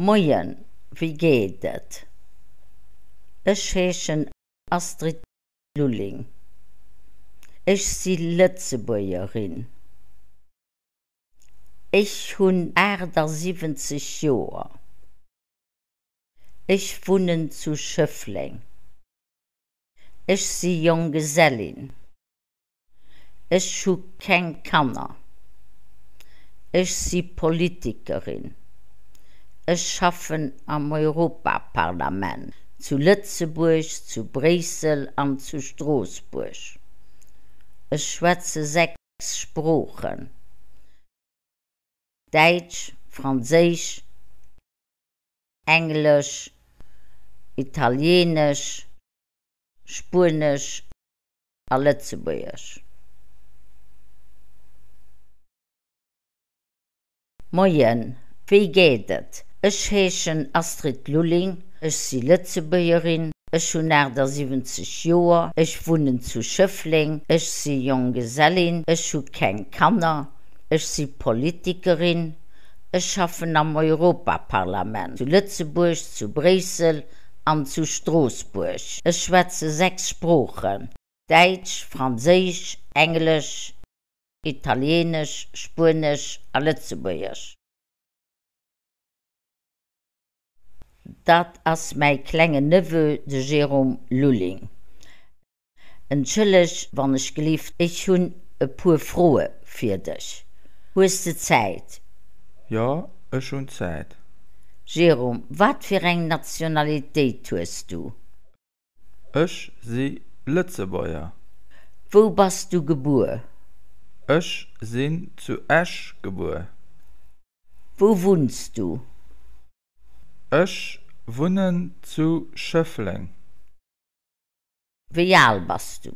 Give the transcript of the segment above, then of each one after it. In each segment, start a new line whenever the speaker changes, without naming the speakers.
Moien, wéi geet et? Ech heeschen Astrid Lulling. Ech si Lëtzebuergerin. Ech hunn 78 Joer. Ech wunnen zu Schëffleng. Ech si Jonggesellin. Ech hu keng Kanner. Ech si Politikerin. Ech schaffen am Europaparlament, zu Lëtzebuerg, zu Bréissel an zu Stroossbuerg. Ech schwätze 6 Sproochen, Däitsch, Franséisch, Englesch, Italieenesch, Spuenesch a Lëtzebuergesch. Moien, wéi geet et? Ech heeschen Astrid Lulling, ech si Lëtzebuergerin, ech hunn 78 Joer, ech wunnen zu Schëffleng, ech si Jonggesellin, ech hu keng Kanner, ech si Politikerin, ech schaffen am Europaparlament, zu Lëtzebuerg, zu Bréissel an zu Stroossbuerg. Ech schwätze 6 Sproochen, Däitsch, Franséisch, Englesch, Italieenesch, Spuenesch a Lëtzebuergesch. Dat ass mäi klengen Neveu, de Jérôme Lulling. Entschëlleg, wann ech gelift, ech hunn e puer Froe fir dech. Hues de Zäit?
Jo, ech hunn Zäit.
Jérôme, wat fir eng Nationalitéit hues du?
Ech si Lëtzebuerger.
Wou bass du gebuer?
Ech sinn zu Esch gebuer.
Wou wunns du?
Ech wunnen zu Schëffleng.
Wéi al bass du?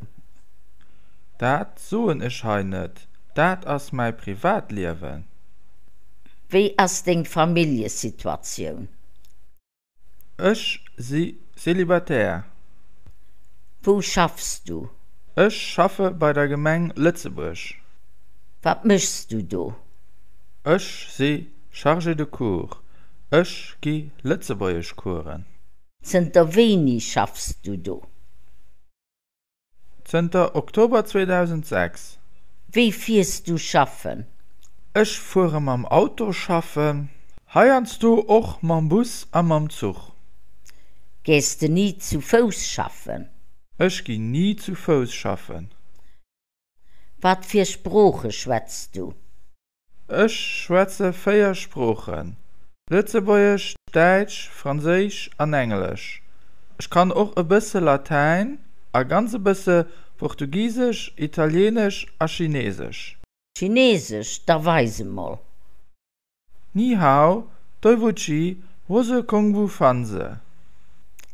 Dat soen ech hei net, dat ass mäi Privatliewen.
Wéi ass deng Familljesituatioun?
Ech si Celibataire.
Wou schaffs du?
Ech schaffe bei der Gemeng Lëtzebuerg.
Wat méchs du do?
Ech si Chargé de cours. Ech gi Lëtzebuergeschcoursen.
Zënter wéini schaffs du do?
Zënter Oktober 2006.
Wéi fiers du schaffen?
Ech fuere mam Auto schaffen, heiansdo och mam Bus a mam Zuch.
Gees de ni zu Fouss schaffen?
Ech ginn ni zu Fouss schaffen.
Wat fir Sprooche schwätz du?
Ech schwätze 4 Sproochen, Lëtzebuergesch, Däitsch, Franséisch an Englesch. Ech kann och e bësse Latäin a ganz e bësse Portugisesch, Italieenesch a Chinesesch.
Chinesesch? Da weis emol.
Ni hao, duiwuqi, wose kongwu fanzi.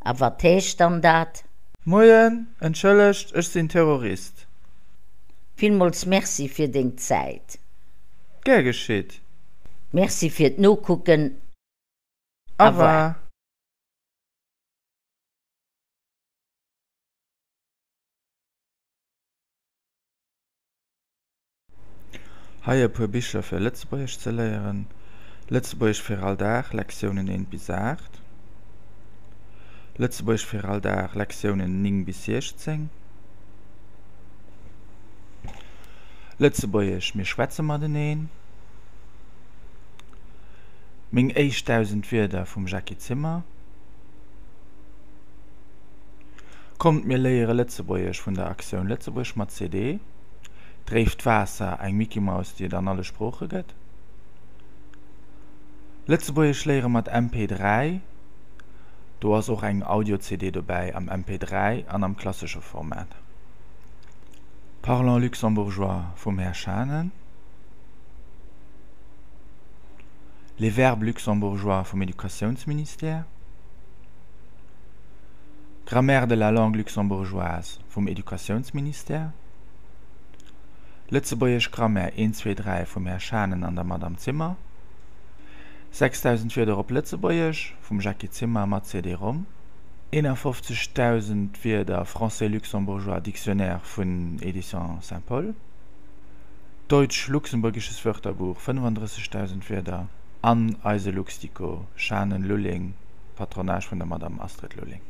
A wat heescht dann dat?
Moien, entschëllegt, ech sinn Terrorist.
Villmools Merci fir deng Zäit.
Gär geschitt.
Merci fir d'Nokucken.
Au revoir. Hei e puer Bicher fir Lëtzebuergesch ze léieren, Lëtzebuergesch fir all Dag, Lektiounen 1 bis 8, Lëtzebuergesch fir all Dag, Lektiounen 9 bis 16, Lëtzebuergesch, Mir schwätze mateneen, Meng éischt 1.000 Wierder vum Jackie Zimmer, Kommt mir léiere Lëtzebuergesch vun der Actioun Lëtzebuerg mat CD. Dréift Waasser, eng Mickey Maus, déi et an alle Sprooche gëtt. Lëtzebuergesch léiere mat MP3, do ass och eng Audio-CD dobäi am MP3 an am klassesche Format. Parlons luxembourgeois vum Här Schanen. Les verbes luxembourgeois vum Educatiounsministère. Grammaire de la langue luxembourgeoise vum Educatiounsministère, Lëtzebuergesch Grammaire 1, 2, 3 vum Här Schanen an der Madame Zimmer, 6000 Wierder op Lëtzebuergesch vum Jackie Zimmer mat CD-Rom, 51.000 Wierder Français-luxembourgeois Dictionnaire vun Éditions Saint-Paul, Deutsch-luxemburgisches Wörterbuch 35.000 Wierder. An eise Luxdico, Schanen Lulling, Patronage vun der Madame Astrid Lulling.